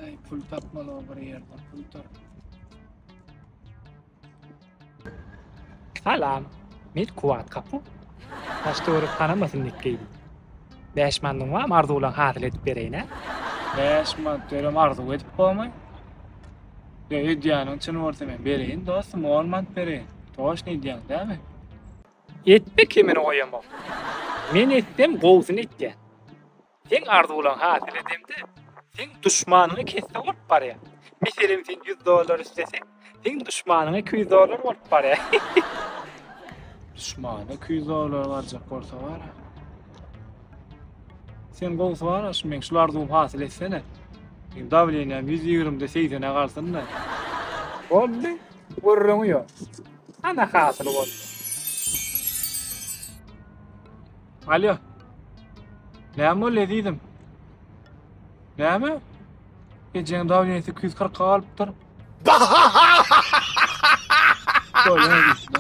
Aý, pul tapmaly o bir ýerden, pul tap. Salam. Men Kuwat Kapu. Daş töwerek tanamasyn diýip geýdim. 5 mandyň barmy arzuwlaň hasyl edip bereýin a? 5 manat berem arzuw edip bormy? Ýa edýäniň çyn bolsa men bereýin dostum, 10 manat bereýin. Toşny edýäň dämi? Etme kemini goýamok. Men etsem gowusyny etýän. Seň arzuwlaň hasyl edemde, seň duşmanyňa kesse bolup barýar. Meselem sen 100 dollar isleseň, seň duşmanyňa 200 dollar bolup barýar. Duşmana 200 dollar barjak bolsa bar. Sen gowusy bar, şu meň şul arzuwym hasyl etsene. Meň dawleniýam 120-de 80-e galsyn-da. Boldy, gürrüňi ýok. Ana hasyl boldy. Alo. Näme boldy ezizim? Näme? Ejeň dawleniýasy 240-a galypdyr. Bolýar ezizim.